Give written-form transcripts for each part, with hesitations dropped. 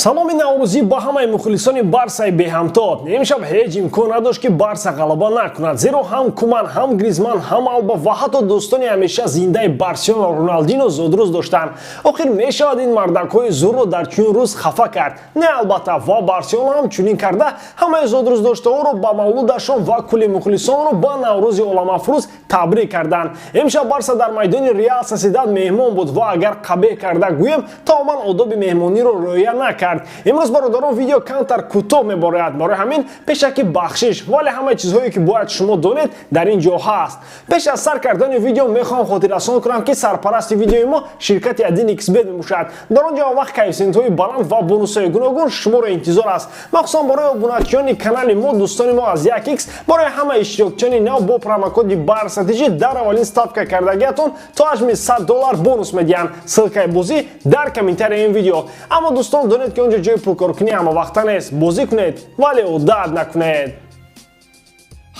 Саломи наврӯзӣ ба ҳамаи мухлисони Барсаи беҳамто. Имшаб ҳеҷ имкон надошт, ки Барса ғалаба накунад, зеро ҳам Куман, ҳам Гризман, ҳам Алба ва ҳатто дӯстони ҳамеша зиндаи Барселона Роналдино зодрӯз доштанд. Охир мешавад ин мардакҳои зӯрро дар чунин рӯз хафа кард? Не, албатта. Ва Барселона ҳам чунин карда, ҳамаи зодрӯздоштаҳоро ба мавлудашон ва кулли мухлисонро ба Наврӯзи оламафрӯз табрик карданд. Имшаб Барса дар майдони Реал Сосьедад меҳмон буд ва агар қабеҳ карда гӯем, тамоман одоби меҳмониро риоя накард. Имрӯз, бародарон, видео камтар кӯтоҳ мебарояд, барои ҳамин пешакӣ бахшиш, вале ҳамаи чизҳое, ки бояд шумо донед, дар ин ҷо ҳаст. Пеш аз сар кардани видео мехоҳам хотиррасон кунам, ки сарпарасти видеои мо ширкати 1xBet мебошад. Дар он ҷо вақт коэффисиентҳои баланд ва бонусҳои гуногун шуморо интизор аст, махсусан барои обуначиёни канали мо, дӯстони мо аз 1x. Барои ҳамаи иштирокчиёни нав бо промокоди БАРСАТИЖИ дар аввалин ставка кардагиатон то ҳаҷми 100 доллар бонус медиҳанд. Ссылкаи бозӣ дар комментарияи ин видео. Аммо, дӯстон, донед, ки он ҷо ҷои пулкоркунӣ ҳамавақта нест. Бозӣ кунед, вале одат накунед.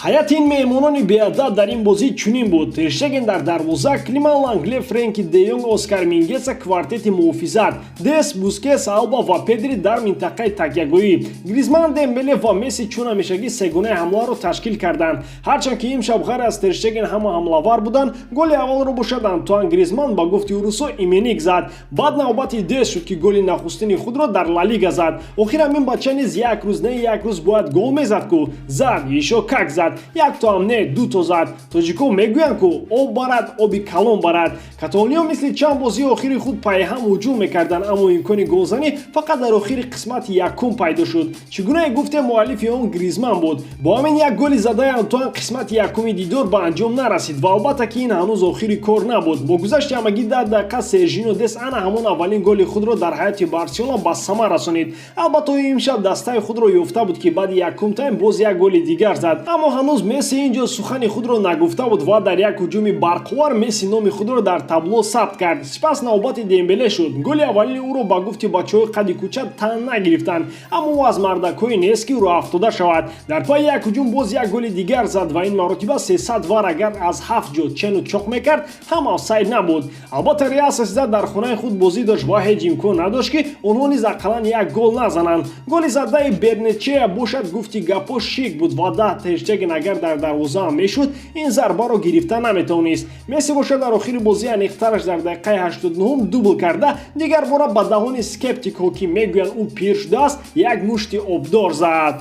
Ҳайати ин меҳмонони беадаб дар ин бозӣ чунин буд: Тер Штеген дар дарвоза, Климан Лангле, Френки де Йонг, Оскар Мингеса квартети муҳофизат, Дес, Бускес, Алба ва Педри дар минтақаи такягоӣ, Гризман, Дембеле ва Месси чун ҳамешагӣ сегонаи ҳамларо ташкил карданд. Ҳарчанд ки имшаб ғайр аз Тер Штеген ҳама ҳамлавар буданд. Голи аввалро бошад Антуан Гризман, ба гуфти урусо, именинник зад. Баъд навбати Дес шуд, ки голи нахустини худро дар Ла Лига зад. Охир ҳамин бача низ як рӯз не, як рӯз бояд гол мезад ку. Зад, ещё как зад! Якто ҳам не, дуто зад. Тоҷико мегӯянд ку: об барад, оби калон барад. Каталониё мисли чанд бозии охири худ пайҳам ҳуҷум мекарданд, аммо имкони голзанӣ фақат дар охири қисмати якум пайдо шуд. Чӣ гунае гуфтем, муаллифи он Гризман буд. Бо ҳамин як голи задаи Антуан қисмати якуми дидор ба анҷом нарасид ва албатта ки ин ҳанӯз охири кор набуд. Бо гузашти ҳамагӣ 10 дақиқа Сержино Дес ана ҳамон аввалин голи худро дар ҳайати Барселона ба самар расонид. Албатта, ӯ имшаб дастаи худро ёфта буд, ки баъди якум тайм боз як голи дигар зад. Аммо ҳанӯз Месси ин ҷо сухани худро нагуфта буд ва дар як ҳуҷуми барқуввар Месси номи худро дар табло сабт кард. Сипас навбати Дембеле шуд. Голи аввалини ӯро, ба гуфти бачаҳои қади кӯча, тан нагирифтанд, аммо ӯ аз мардакҳое нест, ки роҳафтода шавад. Дар пайи як ҳуҷум боз як голи дигар зад ва ин маротиба 300 вар агар аз ҳафт ҷо чену чоқ мекард, ҳам офсайд набуд. Албатта, Реал Сосьедад дар хонаи худ бозӣ дошт ва ҳеҷ имкон надошт, ки онҳо низ ақаллан як гол назананд. Голи задаи Бернечея бошад, гуфти гапҳо, шик буд ва даҳ Тер Штеген агар дар дарвозаам мешуд, ин зарбаро гирифта наметавонист. Месси бошад дар охири бозӣ, аниқтараш дар дақиқаи 89-ум, дубл карда, дигар бора ба даҳони скептикҳо, ки мегӯянд, ӯ пир шудааст, як мушти обдор зад.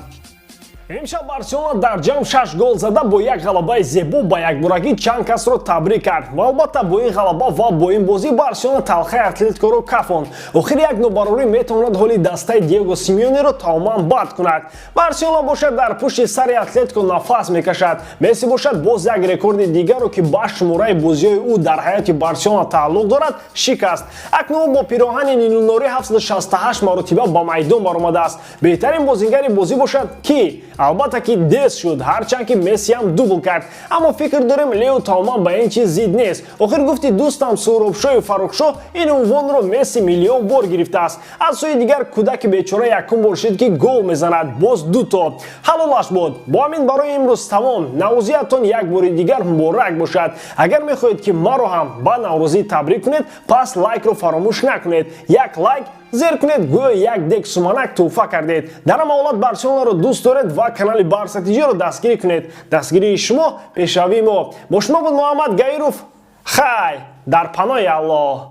Имшаб Барселона дар ҷамъ шаш гол зада, бо як ғалабаи зебо ба якборагӣ чанд касро табрик кард. Ва албатта, бо ин ғалаба ва бо ин бозӣ Барселона талхаи Атлетикоро кафонд. Охир як нобарорӣ метавонад ҳоли дастаи Диего Симеонеро тамоман бад кунад. Барселона бошад дар пушти сари Атлетико нафас мекашад. Месси бошад боз як рекорди дигарро, ки ба шумораи бозиҳои ӯ дар ҳайати Барселона тааллуқ дорад, шикаст. Акнун ӯ бо пироҳани нилунорӣ 768 маротиба ба майдон баромадааст. Беҳтарин бозингари бозӣ бошад ки? Албатта ки Дес шуд, ҳарчанд ки Месси ҳам дубл кард, аммо фикр дорем, Лео тамоман ба ин чиз зид нест. Охир гуфти дӯстам Суҳробшоҳи Фаррухшоҳ, ин унвонро Месси миллион бор гирифтааст. Аз сӯи дигар, кӯдаки бечора якум бор шуд, ки гол мезанад, боз дуто. Ҳалолаш буд. Бо ҳамин барои имрӯз тамом. Наврӯзиятон як бори дигар муборак бошад. Агар мехоҳед, ки маро ҳам ба наврӯзӣ табрик кунед, пас лайкро фаромӯш накунед. Як лайк зер кунед, гӯё як дег суманак тӯҳфа кардед. Дар ҳама ҳолат Барселонаро дӯст доред ва канали Барса ТЖро дастгирӣ кунед. Дастгирии шумо пешравии мо. Бо шумо буд Муҳаммад Гаиров. Хай, дар паноҳи Аллоҳ.